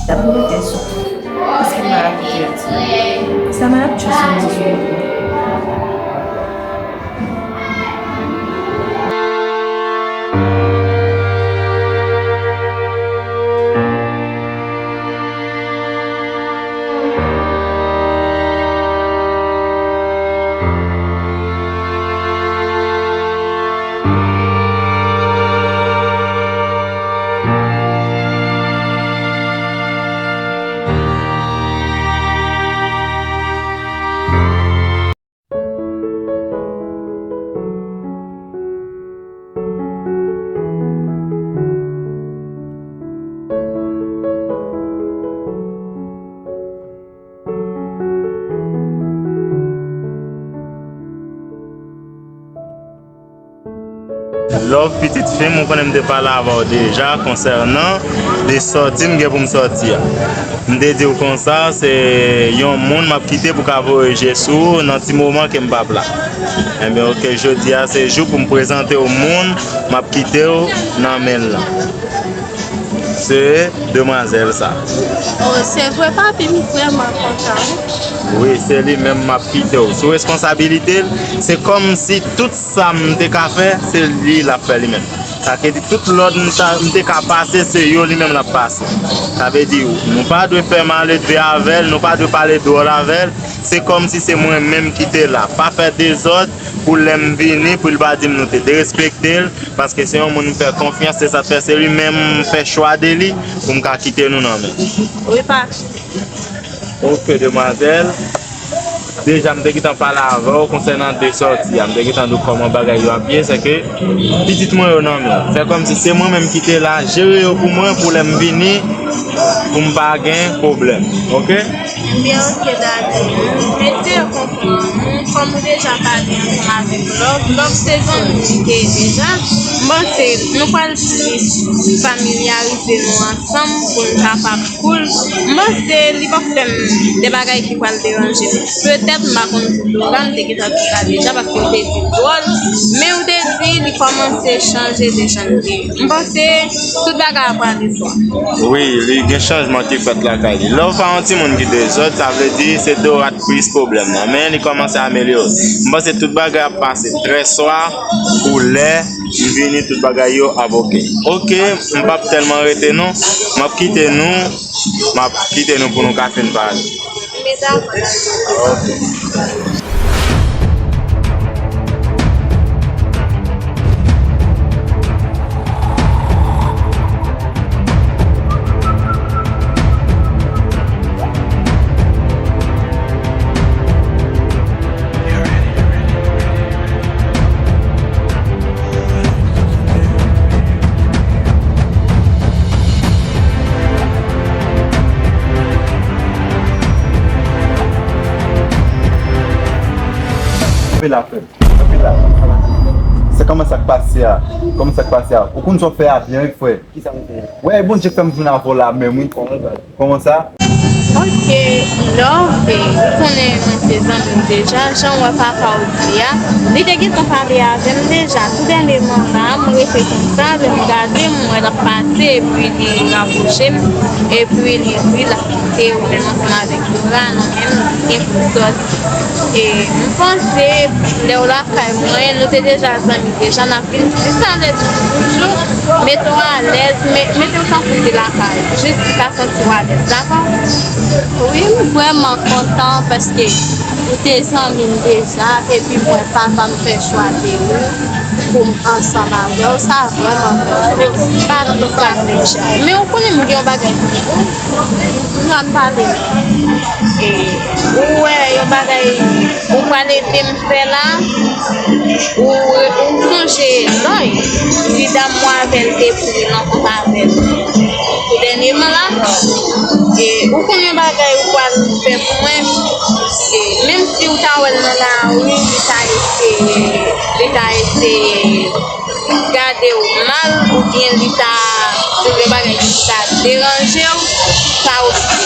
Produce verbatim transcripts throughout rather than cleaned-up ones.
Sa pou rete sou. Èske m pa ka kite l ti? Sa malad tchou sou mwen sou. Love pitit fi m, ou konnen m te pale avè w deja konsènan de sòti m gen pou m sòti a. M te di w konsa, se yon moun m ap kite pou ka voye je sou ou nan ti moman ke m p ap la. Enben, oke, jodi a se jou pou m prezante w moun m ap kite w nan men l lan. Se demwazèl sa. Oh, se vre, papi, m vrèman kontan. Wi, se li menm m ap kite w. Sou responsabilite l, se kòmsi tout sa m te ka fè, se li l ap fè li menm. Sa vle di tout lòd m ta, m te ka pase, se yo li menm l ap pase. Sa vle di, nou pa dwe fè maledve avè l, nou pa dwe pale dwòl avè l. Se kòmsi se mwen menm ki te la. Pa fè dezòd pou lè m vini, pou l pa di m nou te derespekte l, paske se yon moun m fè konfyans, se sa k fè se li menm m fè chwa de li pou m ka kite nou nan men. Wi, pa. Oke, demwazèl. Deja, m te gentan pale avè w konsènan de sòti a. M te gentan di w kòman bagay yo ap ye, se ke pitit mwen yo nan men w. Fè kòmsi se mwen menm ki te la, jere yo pou mwen, pou lè m vini, pou m pa gen pwoblèm. Oke? Ebyen, oke, dadi. M eseye konprann ou. Kòm ou deja pale ansanm avèk Love, Love se zanmi m li te ye deja. M panse nou pral plis familyarize nou ansanm pou n kapab cool. M panse li p ap fè m de bagay ki pral deranje m. Petèt m pa konn si w te la, m te gentan di sa deja, paske w te di l dwòl, men w te di li kòmanse chanje de jan l te ye. M panse tout bagay ap prale byen. Wi, li gen chanjman ki fèt lakay li. Love pa yon timoun ki dezòd, sa vle di se Dora k plis pwoblèm nan, men li kòmanse amelyore. M panse tout bagay ap pase trè swa pou lè m vini, tout bagay yo ap oke. Oke, m p ap tèlman rete non, m ap kite nou, m ap kite nou pou nou ka fin pale. Kanpe la, frè m. Kanpe la. Se kòman sa k pase a? Kòman sa k pase a? Ou konn sa w fè a byen, wi, frè. Kisa m fè? Wè, Bondye k fè m vin avè w la menm, wi. Kòman sa? Kòman sa? Oke, Love, ou konnen mwen se zanmi w deja, jan w wè papa w di a, li te gentan pale avè m deja. Tou dènyèman la, m rete konsa, lè m gade, m wè l ap pase, epi li rapwoche m, epi li di l ap kite ou menm ansanm avèk Dora nan menm, li gen pou l sòti. E m panse, lè w lakay mwen, nou te deja zanmi deja, n ap vin jis alèz toujou, mete w alèz, me-, mete w tankou se lakay ou, jis ou ka santi w alèz, dakò? Wi, m vrèman kontan paske ou te zanmi m deja, epi mwen, papa m fè chwa de ou pou m ansanm avè w, sa vrèman fè m plezi. Pa tout sa fè chè. Men ou konnen m gen yon bagay pou di w. Ou toujou ap pale. E, ou wè yon bagay ou pral ede m fè la, ou, ou sonje Loy, ti dam mwen avè l te pran rankont avè l tou dènyèman la. E, ou konn yon bagay ou pral fè pou mwen, e, menm si ou ta wè l nan lari, li ta eseye, li ta eseye gade w mal, oubyen li ta di w yon bagay ki ta deranje w, sa osi.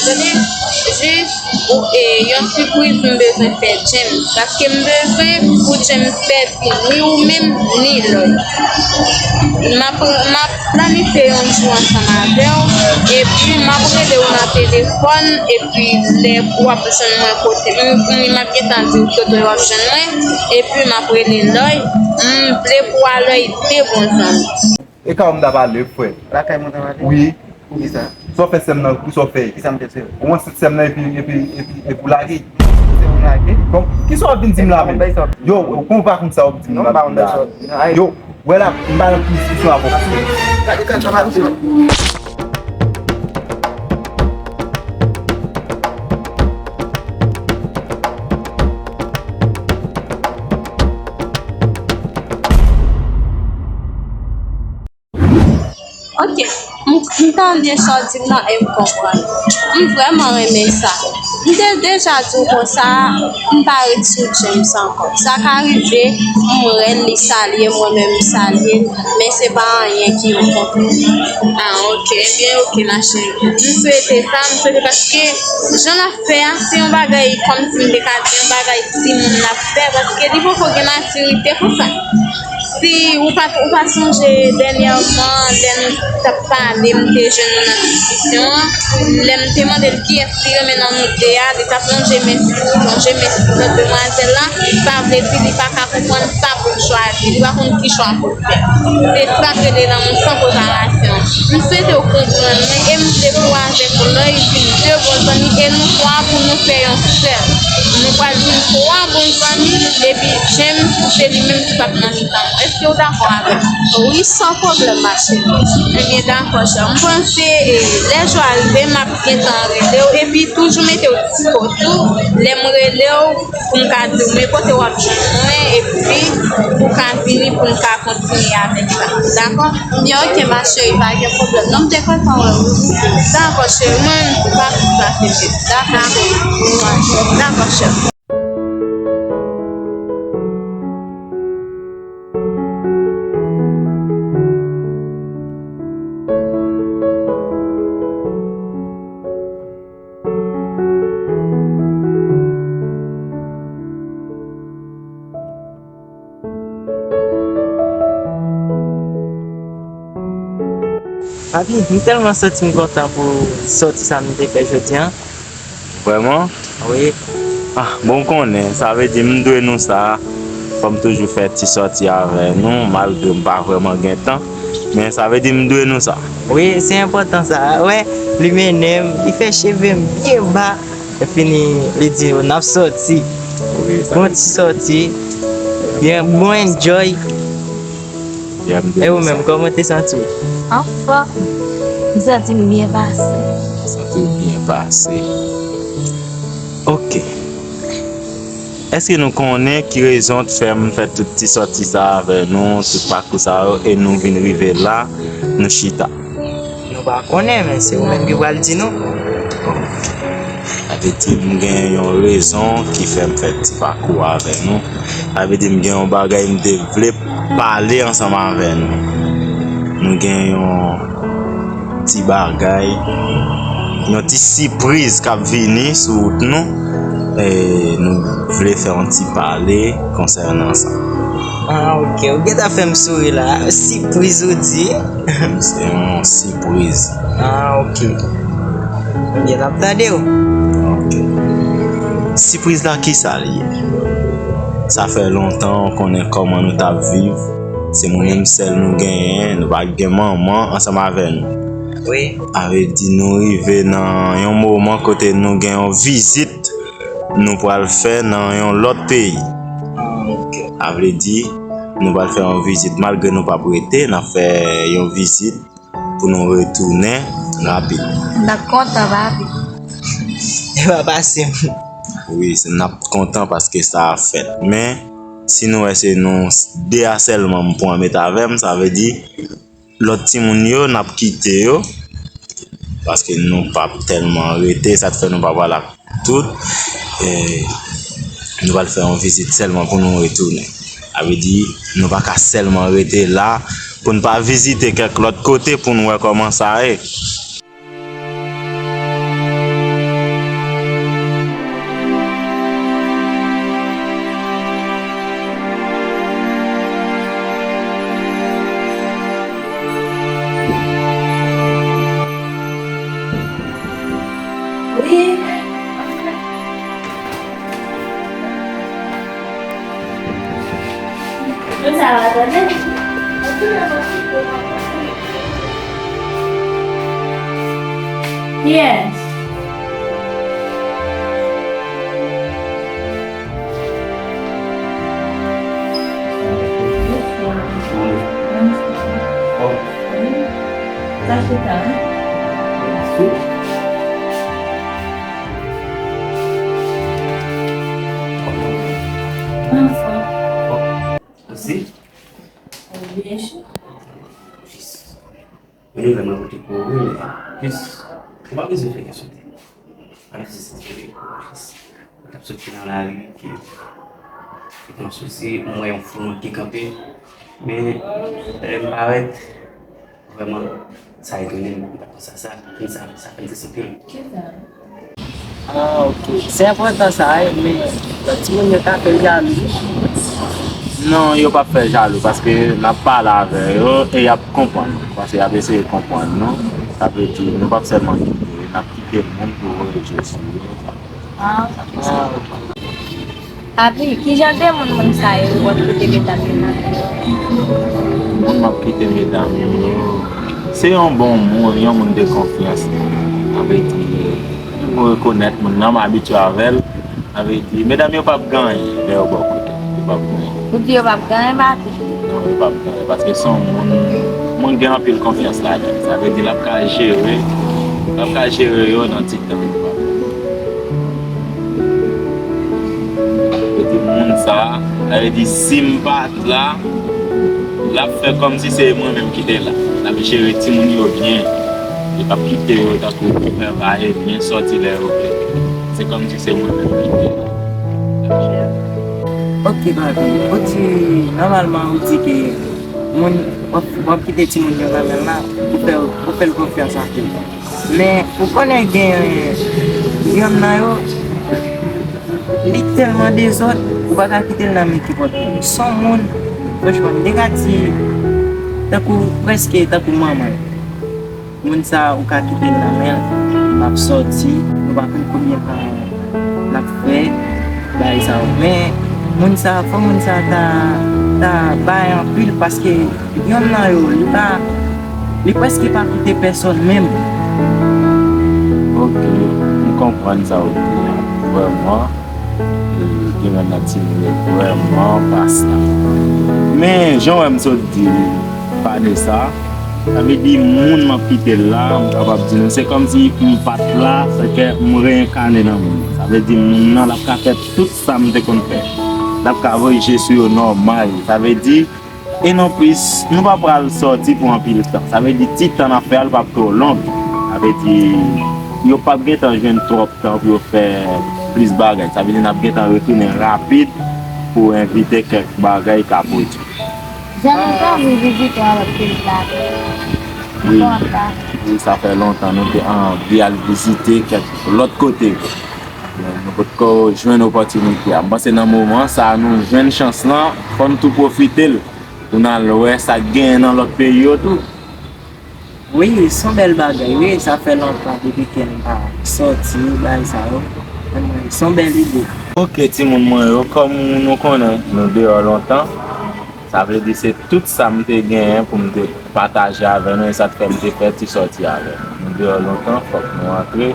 Jis ou, e, yon sipriz m bezwen fè James, paske m bezwen pou James fè ni ou menm, ni Lloyd. M ap, m ap planifye yon jou ansanm avè w, epi m ap rele w nan telefòn, epi lè w ap jwenn mwen kote, m, m, m ap gentan di w kote w ap jwenn mwen, epi m ap rele Lloyd. M vle pou w a Lloyd de bon zanmi. E ka w m ta pale, frè? Lakay mwen ta pale? Wi. Poukisa? Sa w fè sè m nan, poukisa w fè? Kisa m te fè? Ou ansent sè m nan epi, epi, epi, epi w lage? Se ou lage? Bon, kisa w ap vin di m la menm? Yo, ou konn pa konn sa w ap di m la. Non, m pa konn sa w ap di m la. Yo, wè la, m pa nan diskisyon avè w. Gade kòman sa pase. Ok, m, m tande sa w di m nan e m konprann. M vrèman renmen sa. M te deja di w konsa, m pa ret sou James ankò. Sa ka rive, m rèd, li salye m, mwen menm m salye l, men se pa anyen ki yon konpli. Ah, ok, ebyen, ok, ma chérie. M swete sa, m swete paske jan l ap fè a, se yon bagay kòmsi m te ka di yon bagay timoun l ap fè, paske li poko gen matirite konsa. Si ou pa, ou pa sonje dènyèman, lè nou t ap pale, m te jwenn nou nan diskisyon an, lè m te mande l kiyès li renmen nan nou de a, li t ap lonje men sou, lonje men sou lòt demwazèl la, sa vle di li pa ka konprann sa pou l chwazi, li pa konn ki chwa pou l fè. Se sa k rele lanmou san prezavasyon. M swete w konprann mwen e m vle pou w avèk Lloyd vin de bon zanmi e nou twa pou nou fè yon sèl. Nou pral vin twa bon zanmi epi James se li menm ki p ap nan mitan nou. Èske w dakò avè m? Wi, san pwoblèm, ma chérie. Ebyen, dakò, chè. M panse, e, lè jou a rive, m ap gentan rele w epi toujou mete w dispo tou. Lè m rele w, pou m ka di w men kote w ap jwenn mwen, epi pou w ka vini pou n ka kontinye avèk sa. Dakò? Byen, ok, ma chérie, pa gen pwoblèm. Non, m te kontan wè w wi. Dakò, cheri, mwen menm tou, pa sou sa, se byen. Dakò, cheri. Dakò, cheri. Papi, m tèlman santi m kontan pou sòti sa m te fè jodi a. Vrèman? Wi. Ah, bon, w konnen, sa vle di m dwe nou sa. Fò m toujou fè ti sòti avè nou, malgre m pa vrèman gen tan. Men sa vle di m dwe nou sa. Wi, se enpòtan sa. Wè, li mennen m, li fè cheve m byen ba. Lè fini, li di, "N ap sòti." Wi, sa. Bon ti sòti. Byen, bon enjoy. Byen, m te... E ou menm, kòman w te santi w? Anfòm. M santi m byen pase. Santi w byen pase. Ok. Èske nou konnen ki rezon t fè m fè tout ti sòti sa avè nou, tout pakou sa yo, e nou vin rive la, nou chita? Nou pa konnen, men se ou menm ki pral di nou. Sa vle di m gen yon rezon ki fè m fè ti pakou avè nou. Sa vle di m gen yon bagay m te vle pale ansanm avè nou. Nou gen yon ti bagay, yon ti sipriz k ap vini sou wout nou. E nou vle fè yon ti pale konsènan sa. Ah, ok. Ou gentan fè m souri la. Sipriz ou di? Se yon sipriz. Ah, ok. Ebyen, n ap tande w. Ok. Sipriz la, kisa l ye? Sa fè lontan, w konnen kòman nou t ap viv. Se mwen menm sèl nou genyen, nou pa gen manman ansanm avè nou. Wi. Sa vle di nou rive nan yon moman kote nou gen yon vizit nou pral fè nan yon lòt peyi. Ah, ok. Sa vle di, nou pral fè yon vizit, malgre nou p ap rete, n ap fè yon vizit pou nou retounen rapid. N ap kontan, papi. E pa pase m. Wi, se, n ap kontan paske sa ap fèt. Men, si nou wè se nou de a sèlman m pran met avè m, sa vle di, lòt timoun yo, n ap kite yo, paske nou p ap tèlman rete, sa t fè nou pa pral ak tout. E, nou pral fè yon vizit sèlman pou nou retounen. Sa vle di, nou pa ka sèlman rete la pou n pa vizite kèk lòt kote pou n wè kòman sa ye. Moun sa va tande. Kiyès? Sa chita, wi. Anfan. Mèsi. Byensi. Jis. Yon nouvèl mwen pote pou ou, wi, men jis, ou pa bezwen fè kè sote. Ann jis espere pou ou jis. Ou t ap soti nan lari, ke ou t nan sousi, m wè yon foul moun ki kanpe. Men, lè m parèt, vrèman, sa etone m, m pa t panse a sa. Men sa, sa fè m très anpil. Kisa? Ah, ok. Se enpòtan sa, wi, men lòt timoun yo ka fè l jalou. Non, yo p ap fè l jalou, paske n ap pale avè yo e y ap konprann. Paske y ap eseye konprann nou. Sa vle di, nou p ap sèlman kite, n ap kite moun pou voye je sou yo. Ah, ok. Papi, kijan de moun moun sa yo w ap kite medam yo nan men yo? Moun m ap kite medam yo, se yon bon moun, yon moun de konfyans. Sa vle di, m rekonèt moun nan, m abitye avè l. Sa vle di, medam yo p ap gen anyen lè yo bò kote m. Yo p ap gen anyen. Ou di yo p ap gen anyen, papi? Non, yo p ap gen anyen, paske se yon moun, moun gen anpil konfyans ladan l. Sa vle di, l ap ka jere, l ap ka jere yo nan ti tan. Sa vle di moun sa, sa vle di si m pa t la, l ap fè kòmsi se mwen menm ki te la. L ap jere timoun yo byen. Li p ap kite yo tankou pou fè va e vyen, sòti lè yo vle. Se kòmsi se mwen menm ki te la. Ok, papi. Ou di, nòmalman, ou di ke moun, w ap, w ap kite timoun yo nan men l la, ou fè, ou fè l konfyans anpil. Men, ou konnen gen yonn nan yo, li tèlman dezòd, ou pa ka kite l nan men kenpòt moun. Se yon moun, franchman, m te ka di, tankou, prèske tankou manman l. Moun sa a, ou ka kite l nan men l, l ap sòti, nou pa konn konbyen tan l ap fè, bagay sa yo. Men, moun sa a, fò moun sa a ta, ta bay anpil, paske yonn nan yo, li pa, li prèske pa koute pèsòn menm. Ok, m konprann sa w di a, vrèman. E, gen nan timoun yo vrèman pa sa. Men, jan w wè m sot di Vanessa, sa vle di moun m ap kite l la, m kapab di nou, se kòmsi m pa t la, sèke m reyènkane nan moun nan. Sa vle di moun nan, l ap ka fè tout sa m te konn fè. L ap ka voye je sou yo nòmal. Sa vle di, e non plis, nou pa pral sòti pou anpil tan. Sa vle di ti tan n ap fè a, l p ap twò long. Sa vle di, yo p ap gentan jwenn twòp tan pou yo fè plis bagay. Sa vle di, n ap gentan retounen rapid pou evite kèk bagay ka pwodui. Jan nou te anvi vizite yon lòt peyi la. Wi. Konsa. Wi, sa fè lontan nou te anvi al vizite kèk lòt kote. Men nou potko jwenn opòtinite a. M panse nan moman sa a nou jwenn chans lan, fò n tou pwofite l pou n al wè sa k genyen nan lòt peyi yo tou. Wi, se yon bèl bagay, wi. Sa fè lontan depi ke m pa sòti, bagay sa yo. Anmwey, se yon bèl ide. Ok, timoun mwen yo, kòm nou konnen, nou deyò lontan. Sa vle di se tout sa m te genyen pou m te pataje avè nou, e sa t fè m te fè ti sòti avè nou. Nou deyò lontan, fòk nou antre,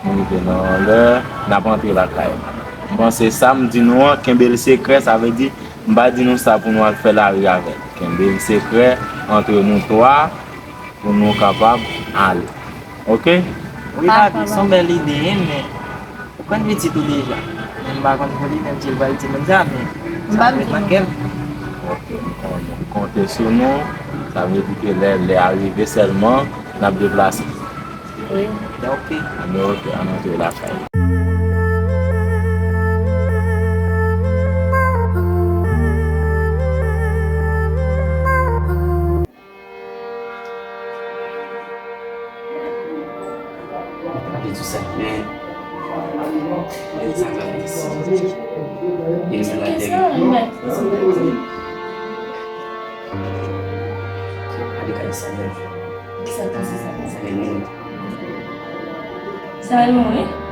nou rive nan yon lè, n ap antre lakay nou. M panse sa m di nou an, kenbe l sekrè, sa vle di, m pa di nou sa pou nou al fè lari avè l. Kenbe l sekrè antre nou twa pou nou kapab ale. Ok? Wi, papi, se yon bèl ide, wi, men ou konn pitit ou deja. Men m pa konn pou li, menm si l pral di moun sa, men sa ret nan kè m. Ok, m konnen. M konte sou nou. Sa vle di ke lè, lè a rive sèlman, n ap deplase. Wi. Ok. Anben, ok, ann antre lakay. Gade tout sa, men, men sa gade isi. Gen sa la dèyè. Gade kay sa, men. Sa, sa, sa, sa, sa, men, men. Sa, men, wi.